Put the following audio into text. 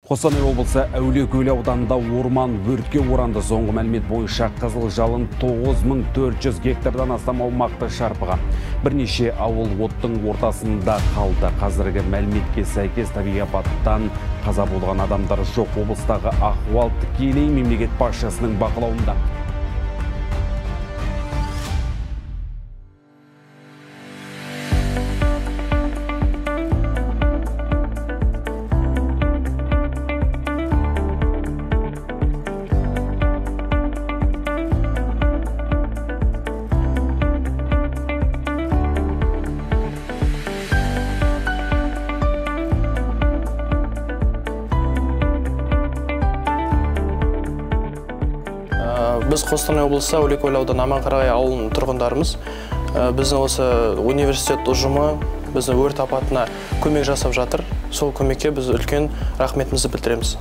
Қостанай облысы Әулиекөл ауданында орман өртке оранды. Соңғы мәлімет бойынша қызыл жалын 9400 гектардан астам аумақты шарпыған. Бірнеше ауыл оттың ортасында қалды. Қазіргі мәліметке сәйкес табиғи апаттан қаза болған адамдар жоқ. Облыстағы ахуал тікелей мемлекет басшысының бақылауында. Біз Қостанай облысы Әулиекөл ауданы Аманқарағай ауылының тұрғындарымыз. Біздің осы университет ұжымы біздің өрт апатына көмек жасап жатыр. Сол көмекке біз үлкен рахметімізді білдіреміз.